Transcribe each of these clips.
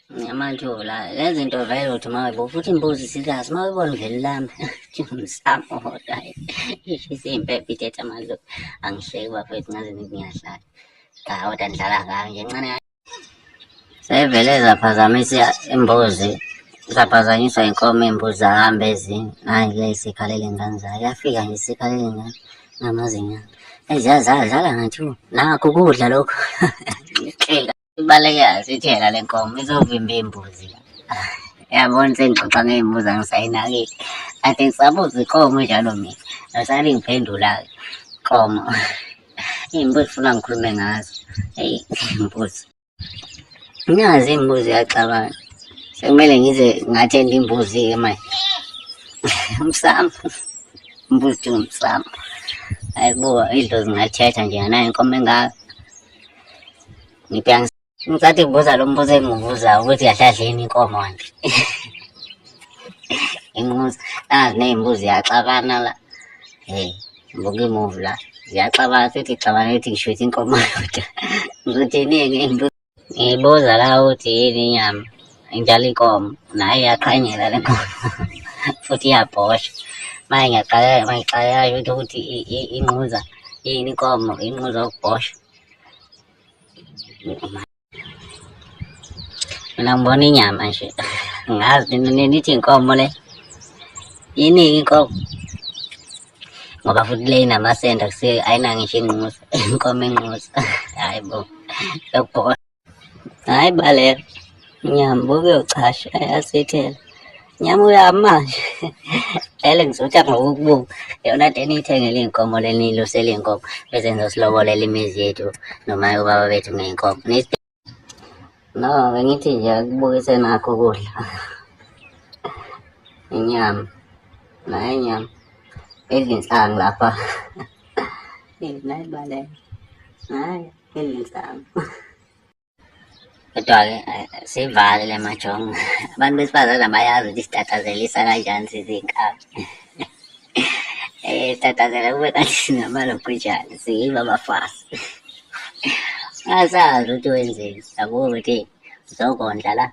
Amathuba le zinto vele uthi uma uyibuka futhi imbuzi isikazi uma uyibona vele ulamba umsamo kodwa ishisa iy'mpepho ithethe amadlozi. Angihleki bafethu ngaze ngithi ngiyahlala. Cha kodwa ndidlala ngayo nje ncane. Seyivele zaphazamisa imbuzi, zaphazanyiswa inkomo iy'mbuzi zahamba ezinye. Nayi le isikhalela iy'ngane zayo, yafika nje isikhalela iy'ngane ngamazinyane. Eyi ziyadlala ngathi nakho ukudla lokhu. Ngixeka. Ibaleke yasithela le nkomo izovimba iy'mbuzi la. Yabona sengixoxa ngey'mbuzi angisayinakile. Kade ngisabuza inkomo njalo mina. Ngisale ngiphendula-ke inkomo. Iy'mbuzi funa ngikhulume ngazo. Eyi iy'mbuzi. Nazi iy'mbuzi ziyaxabana. Sekumele ngize ngathenda imbuzi-ke manje. Umsamo. Imbuzi kuthiwa umsamo. Hayi bo, idlozi ngalithetha nje nganayo inkomo engaka. Ngibheka ngisathi kubuza lo mbuzo engiwubuzayo ukuthi kahle kahle yini inkomo kanti. Inquza, nazi ney'mbuzi ziyaxabana la. Hey, ngibuka imuvi la. Ziyaxabana futhi ixabana ukuthi ngishuthe inkomo yodwa. Ngizothini-ke ngey'mbuzi? Ngiyibuza la ukuthi yini inyama. Injalo inkomo, nayo iyaqhanyela le nkomo. Futhi iyabhosha. Manje ngiyaqala mangixakeka ukuthi inquza yini inkomo, inquza yokubhosha. Mina ngibona inyama nje. Ngazi nithi inkomo le. Yiningi inkomo. Ngoba futhi le inamasende akusiyo ayina ngisho inquza. Inkomo enquza. Hayi bo. Yokubhoka. Hayi baleka. Inyama bukuyochasha ayasithela. Nyama uyamanje. Vele ngizotha ngokukubuka. Yona nto eniyithengele iy'nkomo le niyilusele iy'nkomo bese nizosilobolela imizi yethu noma obaba bethu ngey'nkomo. No, bengithi nje akubukise nakho ukudla. Inyama. Nayo inyama. Idla insangu lapha. Nayi baleka. Nayi idla insangu. Kodwa-ke sivale le majongo. Abantu besifazane abayazi ukuthi sitatazelisa kanjani sizinkabi. Sitatazela kube kanti singamalokujana, siyibo abafazi. Ungasazi ukuthi wenzeni, yabo ukuthi uzokondla la.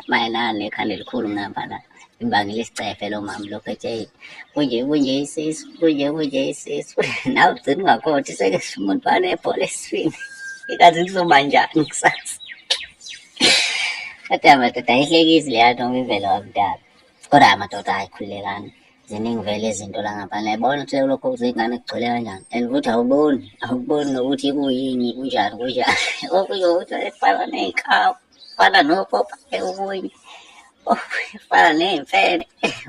Maye nani nekhanda elikhulu ngapha la. Imbangela isicefe lo mama lokhu ethi eyi kunje kunje isisu, kunje kunje isisu. Nawe ugcina ungakhothi seke umuntu wanebhola esiswini. Ikazi kuzoba njani kusasa. Kodwa madoda ayihlekisi leya nto imvelo wakudala. Kodwa madoda hayi khululekani. Ziningi vele izinto la ngaphandle. Yayibona ukuthi lokho kuzingane kugcwele kanjani. And futhi awuboni, awuboni nokuthi kuyini, kunjani, kunjani. Okunye ukuthi efana ney'nkawu, fana nopopa okunye. Kufana ney'mfene,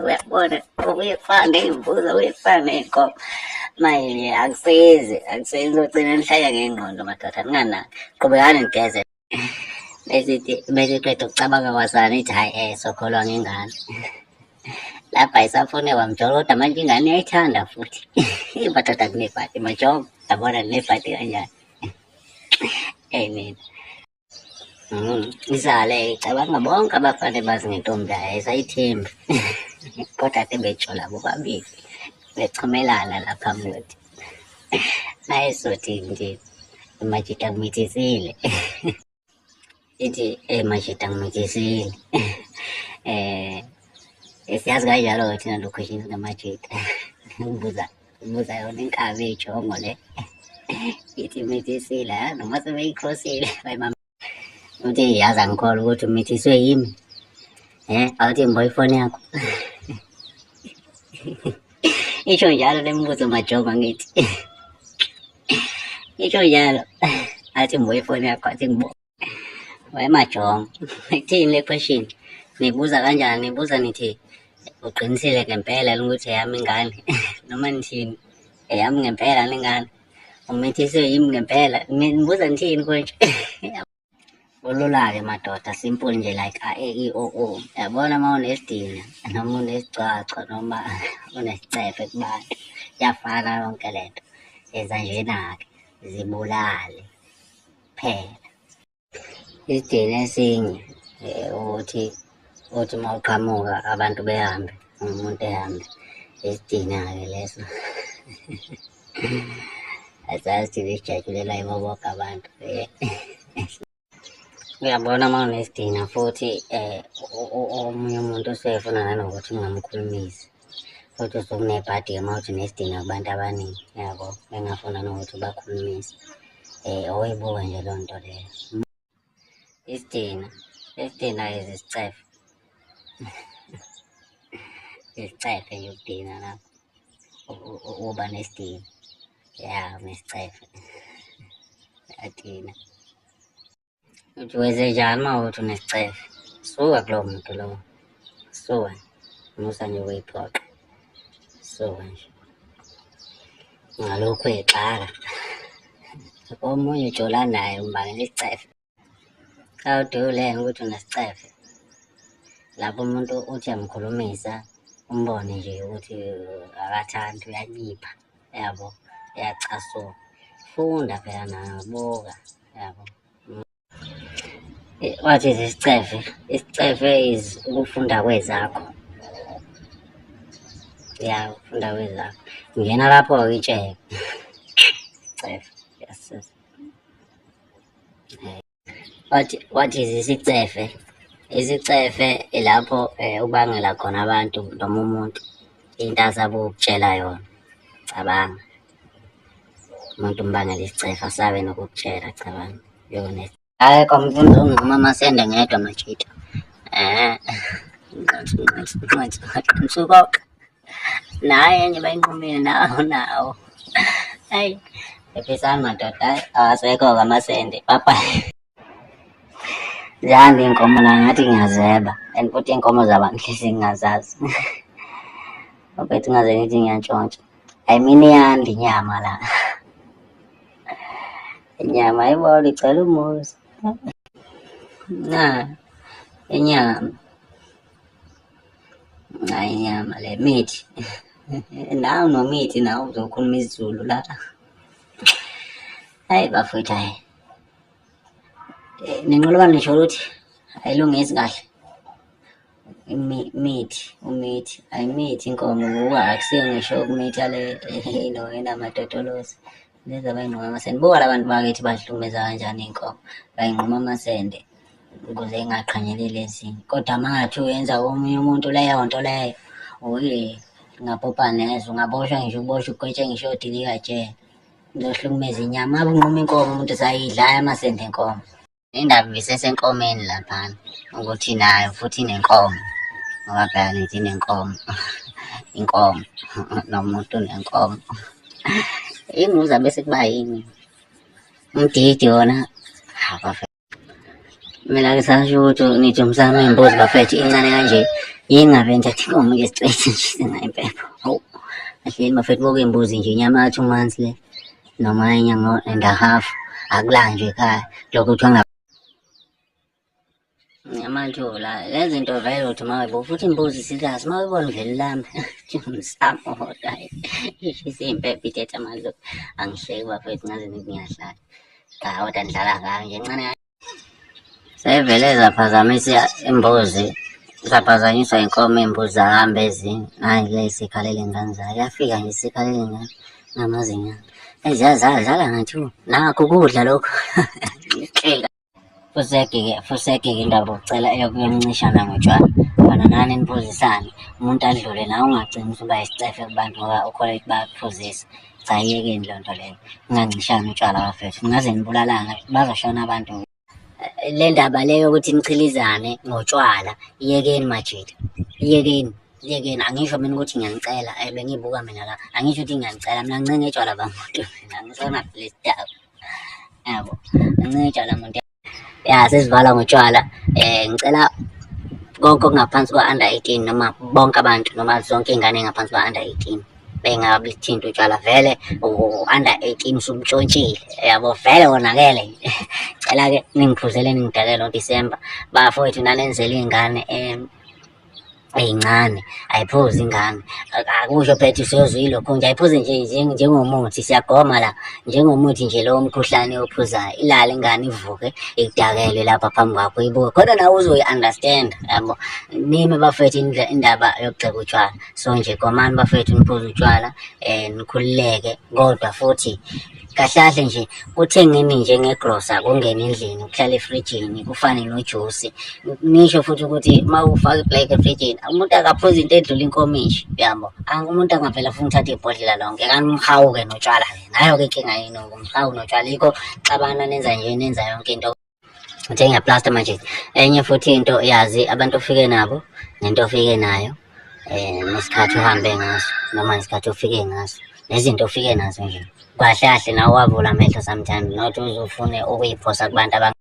uyabona, okunye kufana ney'mbuzi, okunye kufana ney'nkomo. Manje akusizi, akusizi nizogcina nihlanya ngey'ngqondo madoda, ninganaki. Qhubekani nigeze. Bese ithi bese iqeda ukucabanga kwasana ithi hhayi sokholwa ngengane. Lapha ayisafune kwamjolo kodwa manje ingane iyayithanda futhi. Madoda kunebhadi majongo, yabona kunebhadi kanjani. Eyi mina. Izale icabanga bonke abafana bazi ngentombi yayo ayisayithembi. Kodwa sebejola bobabili bechomelana lapha mlodi. Naye sothi nje majita ngimithisile. Ithi majita ngimithisile. Siyazi kanjalo-ke thina lokhishini singamajita. Ngibuza ngibuza yona inkabi eyijongo le. Ithi imithisile noma sebeyikhosile bayimama. Uthi yazi angikholwa ukuthi umithiswe yimi. Awuthi ngiboye ifoni yakho. Isho njalo le mibuzo majongo ngithi. Isho njalo. Athi ngiboye ifoni yakho athi ngibo. Wemajongo. Ithini le question? Nibuza kanjani? Nibuza nithi uqinisile ngempela yini ukuthi eyami ingane noma nithini? Eyami ngempela yini ingane? Umithiswe yimi ngempela? Nibuza nithini konje? Kulula-ke madoda, simple nje like A, E, I, O, U. Yabona uma unesidina noma unesigcwagcwa noma unesicefe kubantu, iyafana yonke le nto. Yenza njena-ke, zibulale kuphela. Isidina esinye ukuthi uthi uma uqhamuka abantu behambe, umuntu ehambe, isidina-ke leso. Asazi thina sijatshulelwa yibo bonke abantu. Uyabona uma unesidina futhi omunye umuntu usefuna nanokuthi ungamkhulumisi. Futhi usuke unebhadi-ke uma uthi unesidina kubantu abaningi, yabo, bengafuna nokuthi ubakhulumise. Oyibuka nje leyo nto leyo. Isidina, isidina is isicefe. Isicefe nje ukudina lapho. Uba nesidina. Ya, unesicefe. Uyadina. Uthi wenzenjani uma uthi unesicefe? Suka kulowo muntu lowo. Suka. Musa nje ukuyiphoqa. Suka nje. Ngalokhu uyixaka. Omunye ujola naye umbangela isicefe. How do you learn ukuthi unesicefe? Lapho umuntu uthi uyamkhulumisa, umbone nje ukuthi akathandi, uyanyipha, yabo, uyacasuka. Funda phela nawe, buka, yabo. What is isicefe? Isicefe is ukufunda kwezakho. Ya, ukufunda kwezakho. Ngena lapho-ke itsheke. Isicefe, yes, yes. What is isicefe? Isicefe ilapho ubangela khona abantu noma umuntu into asabe ukutshela yona. Cabanga. Umuntu umbangela isicefe asabe nokukutshela, cabanga. Yona. Akekho mfundisi onginquma amasende ngedwa majita. Nqansu nqansu nqansu nqansu konke. Naye enye bayinqumile nawo nawo. Hayi, phephisani madoda, hayi awasekho-ke amasende, bye bye. Zihamba iy'nkomo la ngathi ngiyazeba and futhi iy'nkomo zabantu lezi ngingazazi. Bafethu ngaze ngithi ngiyantshontsha. I mean iyanda inyama la. Inyama ayibona igcwele umuzi. Na inyama. Nayi inyama le mithi. Nawu nomithi nawe uzokhuluma isiZulu la. Hayi bafowethu hayi. Nenqolobane nisho ukuthi ayilungisi kahle. Mithi, umithi, ayimithi inkomo ngoba akusiyo ngisho ukumitha le ino enamatotolozi. Lezi abayinquma amasende. Buka la bantu bakithi bahlukumeza kanjani iy'nkomo. Bayinquma amasende ukuze ingaqhanyeleli ezinye. Kodwa uma kungathiwa uyenza komunye umuntu leyo nto leyo, uye ungabhubha nezwe, ungaboshwa ngisho uboshwe ugwetshwe ngisho odilikajele. Uzohlukumeza inyama. Ngabe unquma inkomo umuntu usayidla hhayi amasende enkomo. Indaba ibisesenkomeni laphana ukuthi nayo futhi inenkomo ngoba phela nithi inenkomo inkomo nomuntu unenkomo inguza bese kuba yini umdidi wona mina ngisasho ukuthi nithi umsamo iy'mbuzi bafethu incane kanje yingabe nithatha inkomo nje straight nje singayimpepho hawu ahleli bafethu buka iy'mbuzi nje inyama ya 2 months le noma inyanga and a half akulanjwe ekhaya lokhu kuthiwa Amathuba le zinto vele uthi uma uyibuka futhi imbuzi serious uma uyibona uvele ulambe umsamo kodwa ishisa iy'mpepho ithethe amadlozi angihleki bafethu ngaze ngithi ngiyahlala cha kodwa ndidlala ngayo nje ncane Sevele zaphazamisa imbuzi, zaphazanyiswa inkomo iy'mbuzi zahamba ezinye. Hhayi le isikhalela iy'ngane zayo, yafika nje isikhalela iy'ngane ngamazinyane. Eyi ziyazala ngathi nakho ukudla lokhu. Fusegi-ke, fusegi-ke indaba yokucela eyokuyoncishana ngotshwala. Fana nani niphuzisane, umuntu adlule nawe ungagcini usuba isicefe kubantu ngoba ukholwa ukuthi bayakuphuzisa. Cha iyekeni leyo nto leyo, ningancishani utshwala bafethu, ningaze nibulalane, bazoshona abantu. Le ndaba le yokuthi nichilizane ngotshwala, iyekeni majita, iyekeni, iyekeni. Angisho mina ukuthi ngiyanicela, bengiyibuka mina la, angisho ukuthi ngiyanicela, mina ngincenga utshwala bamuntu mina, angisona kulesi daba. Yabo, ngincenga utshwala muntu. Ya sesivala ngotshwala, ngicela konke okungaphansi kwa-under 18 noma bonke abantu noma zonke iy'ngane ey'ngaphansi kwa-under 18 bengabuthinti utshwala vele u-under 18 usumtshontshile yabo vele wonakele. Cela-ke ningiphuzele ningidakele ngoDisemba bafowethu nanenzela iy'ngane ey'ncane ayiphuzi ingane akusho phethe usuyozwa ilokhu nje ayiphuzi nje njengomuthi siyagoma la njengomuthi nje lowo mkhuhlane ophuzayo ilale ingane ivuke ikudakele lapha phambi kwakho ibuke khona nawe uzoyi-understand yabo nime bafethu indaba yokugxeka utshwala so nje gomani bafethu niphuze utshwala nikhululeke kodwa futhi Kahle kahle nje kuthengeni njengegrosa kungene endlini kuhlale efrijini kufane nojusi. Nisho futhi ukuthi uma ufaka iblack efrijini umuntu akaphuzi into edlula inkomishi, uyabo. Umuntu angavele afune ukuthatha ibhodlela lonke kanti umhawuke notshwala-ke. Nayo-ke inkinga yenu umhawu notshwala yikho xabana nenza nje nenza yonke into. Uthe ngiyaplasta manje. Enye futhi into yazi abantu ofike nabo nento ofike nayo nesikhathi uhambe ngaso noma nesikhathi ofike ngaso nezinto ofike nazo nje. Kahle kahle nawe wavula amehlo sometimes not uze ufune ukuyiphosa kubantu aba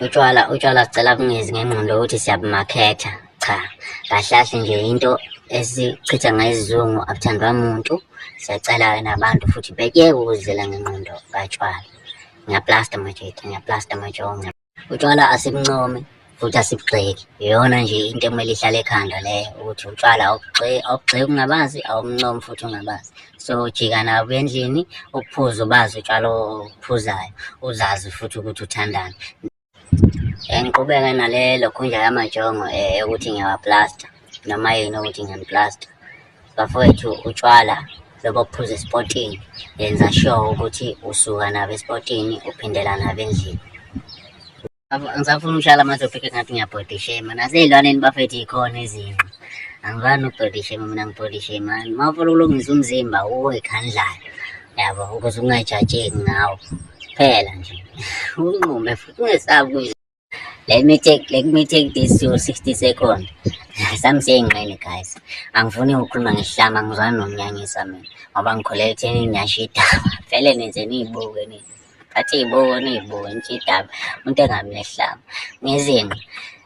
utshwala utshwala sicela kungezi ngengqondo ukuthi siyabumakhetha. Cha, kahle kahle nje into esichitha ngayo isizungu akuthandwa muntu. Siyacela-ke nabantu futhi bekuyeke ukuzidlela ngengqondo katshwala. Ngiyaplasta majita, ngiyaplasta majonga. Utshwala asibuncome futhi asibugxeki. Iyona nje into ekumele ihlale ekhanda leyo ukuthi utshwala awubugxeki, awubugxeki ungabazi, awubuncomi futhi ungabazi. So jika nabo endlini uphuze ubazi utshwala ophuzayo, uzazi futhi ukuthi uthandani. Ngiqhubeke nale lokhunja yamajongo yokuthi ngiyawaplasta noma yini ukuthi ngiyamplasta. Bafowethu utshwala lobo obuphuza esipotini, yenza sure ukuthi usuka nabo esipotini uphindela nabo endlini. Angisafuni ukuhlala ama-topic engathi ngiya-body shame. Nasey'lwaneni bafethu yikhona izinqa. Angifani uku-body shame mina ngi-body shame. Uma ufuna ukulungisa umzimba uwe ekhandlayo yabo ukuze ungajajeki ngawo. Phela nje unqume futhi ungesabi ukuyi. Let me take this to 60 second. Sami siyayingqene guys. Angifuni ukukhuluma ngesihlama ngizwana nomnyanyisa mina ngoba ngikholelwa ekutheni ngiyasho idaba. Vele nenze niyibuke nina. Bathi yibuko niyibuke nje idaba. Umuntu engabi nesihlama. Ngezinqa.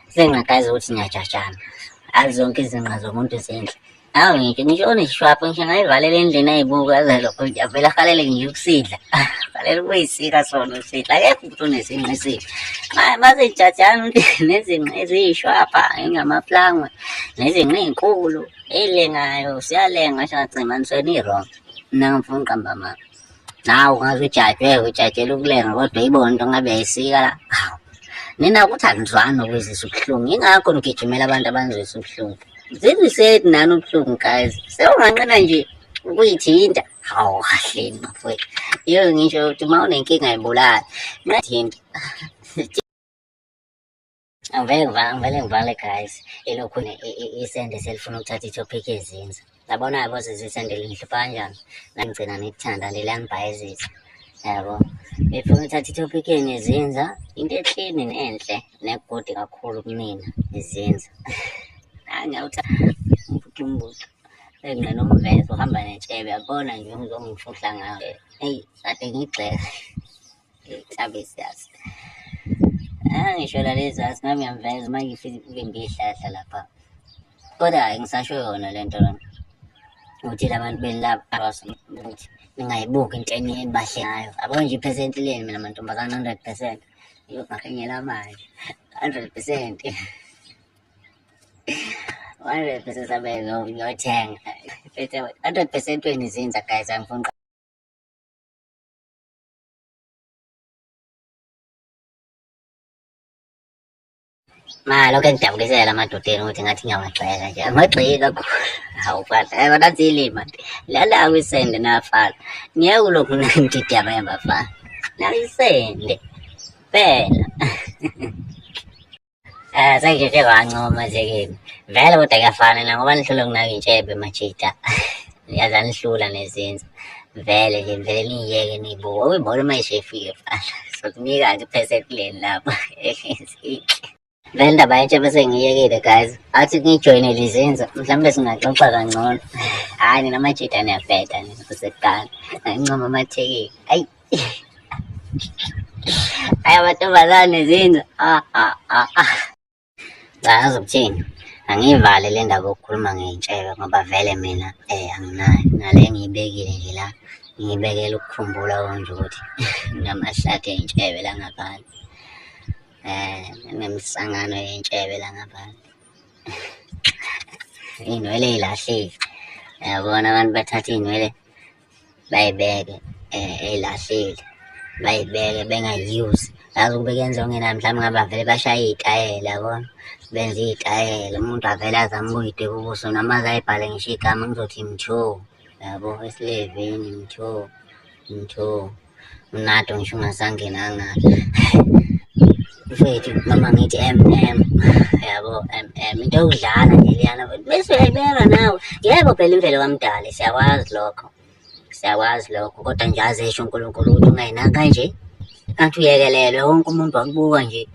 Izinqa guys ukuthi niyajajana. Azonke izinqa zomuntu zinhle. Hawu ngisho ngisho onesishwapha ngisho ngayivalela endlini ayibuka aze lokho nje avele ahalele ngisho ukusidla. Halele ukuyisika sona usidla. Akekho umuntu onesinqa esibi. Masejajana ukuthi nezinqa eziyishwapha engamaplangwe nezinqa ey'nkulu ey'lengayo siyalenga sho ngathi mani sona i-wrong. Mina ngifuna uqamba amanga. Nawe ungaze ujajwe ujajela ukulenga kodwa ibona into ngabe yayisika la. Hawu. Nina ukuthi anizwani nokuzwisa ubuhlungu. Yingakho nigijimela abantu abanizwisa ubuhlungu. Zizwiseni nani ubuhlungu guys. Sewunganqena nje ukuyithinta. Hawu kahleni bafowethu. Iyo ngisho ukuthi uma unenkinga ibulala. Nqathinta. Angivele ngivale ngivale guys. Ilokhu isende selifuna ukuthatha i-topic yezinza. Yabona yabo sesisende lingihlupha kanjani. Nangigcina nikuthanda lilangibhayizisa. Yabo. Befuna ukuthatha i-topic yenu yezinza, into eklini nenhle negodi kakhulu kumina izinza. Ngiyawuthanda umbuto. Engqina umvezo uhamba nentshebe yabona nje uzongifuhla ngayo. Eyi, kade ngigxeka. Mhlawumbe siyazi. Ah, ngisho lalezi zazi nami ngiyamveza uma ngifike ngivimbe ihlahla lapha. Kodwa hhayi ngisasho yona le nto lona. Ukuthi la bantu benilapha ukuthi ningayibuki into enibahle ngayo. Yabo nje iphesenti leni mina mantombazane 100%. Ngiyobhakenyela manje. 100%. 100% sabe ngiyothenga. 100% wenu izinza guys angifuni. Ma lokho engidabukisela amadodeni ukuthi ngathi ngiyawagxeka nje. Angagxeki kakhulu. Hawu fana, hayi wena zilima. Lala kwisende nafana. Ngiyeke kulokhu nandidi abanye abafana. Nayisende. Phela. Sengisheshe kwancoma nje kimi. Vele kodwa kuyafana na ngoba nihlulwe ukunaka intshebe majita. Yaze anihlula nezinza. Vele nje nivele niyiyeke niyibuke. Uyibona uma ishefile mfana. Sokunika-ke iphesenti leni lapho. Vele indaba yentshebe sengiyekile guys. Athi ngijoyinele izinza mhlawumbe singaxoxa kangcono. Hhayi nina majita niyabheda nina kusekuqala. Ngincoma amathekeni. Ayi. Hayi amantombazane zinza. Ah ah ah ah. Cha yazi ukuthini? Angiyivale le ndaba yokukhuluma ngey'ntshebe ngoba vele mina anginayo. Nale engiyibekile nje la ngiyibekela ukukhumbula konje ukuthi nginamahlathi ey'ntshebe la ngaphandle. Nginemisangano yey'ntshebe la ngaphandle. Iy'nwele ey'lahlile. Uyabona abantu bathatha iy'nwele bayibeke eyilahlile bayibeke bengayi-use. Yazi ukube kuyenzeka okungenani mhlawumbe ngabe bavele bashaye iy'tayela yabona, benze iy'tayela umuntu avele azame ukuyidweba ubuso noma aze ayibhale ngisho igama ngizothi Mtho yabo esilevini Mtho, Mtho. Mnado ngisho ungasangenanga mfethu, noma ngithi MM, yabo MM into yokudlala nje leyana bese uyayibeka nawe. Yebo phela imvelo kamdali siyakwazi lokho, siyakwazi lokho, kodwa nje azesho uNkulunkulu ukuthi ungayinaki kanje, kanti uyekelelwe wonke umuntu wakubuka nje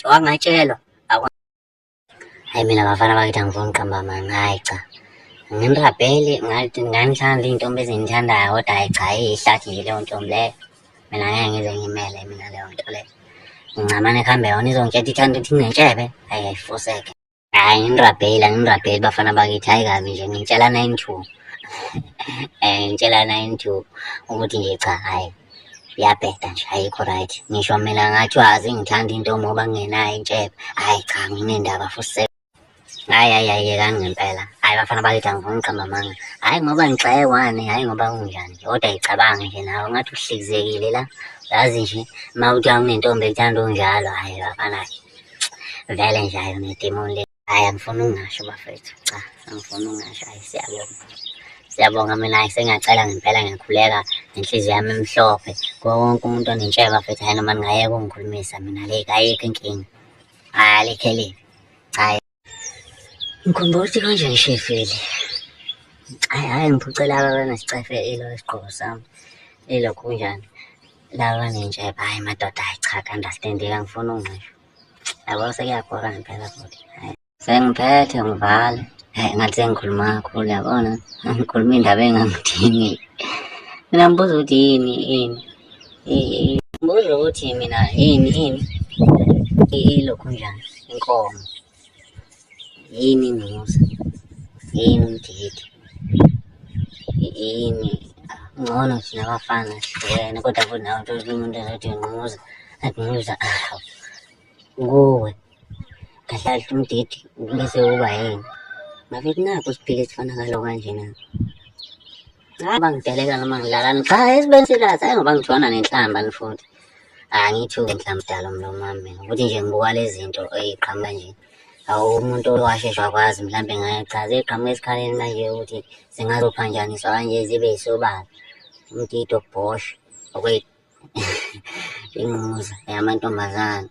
wangatshelwa. Hayi mina bafana bakithi angifuni ukuqamba amanga, hhayi cha. Nginirabhele ngathi nganithanda iy'ntombi ezingithandayo kodwa hhayi cha iyihlathi nje leyo ntombi leyo. Mina ngeke ngize ngimele mina leyo nto leyo. Ngincamane kuhambe yona izongitshela ithanda ukuthi nginentshebe, hhayi ayifoseke. Hhayi nginirabhele, anginirabheli bafana bakithi, hhayi kabi nje ngitshela 9-2. Ngitshela 9-2 ukuthi nje cha hhayi. Iyabheda nje ayikho right. Ngisho mina ngathiwa azingithandi intombi ngoba ngingenayo intshebe. Hhayi cha nginendaba futhi. Hhayi hhayi hhayi yekani ngempela. Hhayi bafana bakithi angifuni ukuqamba amanga. Hhayi ngoba ngigxekwane, hhayi ngoba kunjani nje. Kodwa yicabange nje nawe ngathi uhlikizekile la. Yazi nje uma kuthiwa kunentombi ekuthanda unjalo, hhayi bafana vele nje hhayi unedimoni le. Hhayi angifuni ukungasho bafethu, cha angifuni ukungasho, hhayi siyabonga. Siyabonga mina hhayi sengiyacela ngempela ngiyakhuleka ngenhliziyo yami emhlophe kuwo wonke umuntu onentshebe bafethu, hhayi noma ningayeka ukungikhulumisa mina le ayikho inkinga. Hhayi alikho elibi, cha. Ngikhumbula ukuthi konje ngishefile. Hhayi hhayi ngiphuce laba abanesicefe ilo isigqoko sami ilokhu kunjani laba abanentshebe, hhayi madoda hhayi cha ku-understand-eka angifuni ukungisho. Yabo sekuyabhora ngempela futhi. Hhayi. Sengiphethe ngivale. Hhayi ngathi sengikhuluma kakhulu yabona. Ngikhuluma indaba engangidingi. Mina ngibuza ukuthi yini yini. Ngibuza ukuthi mina yini yini. Ilokhu njani inkomo. Yini ingquza. Yini umdidi. Yini ngcono thina abafana sihlukene kodwa futhi nawe uthole umuntu ezothi ngquza ngquza kuwe kahle kahle umdidi bese uba yini bafethu nakho siphile sifana kalo kanjena. Hayi bangidelela noma ngilalana cha esibeni serious hayi ngoba ngithwana nenhlamba futhi angithuke inhlamba dala umlomo wami mina ukuthi nje ngibuka lezi zinto eyiqhamuka nje awu umuntu owashesha wakwazi mhlambe ngachaza eqhamuka esikhaleni manje ukuthi zingazophanjaniswa kanje zibe yisobala umdidi okubhosha okwe ingquza yamantombazane.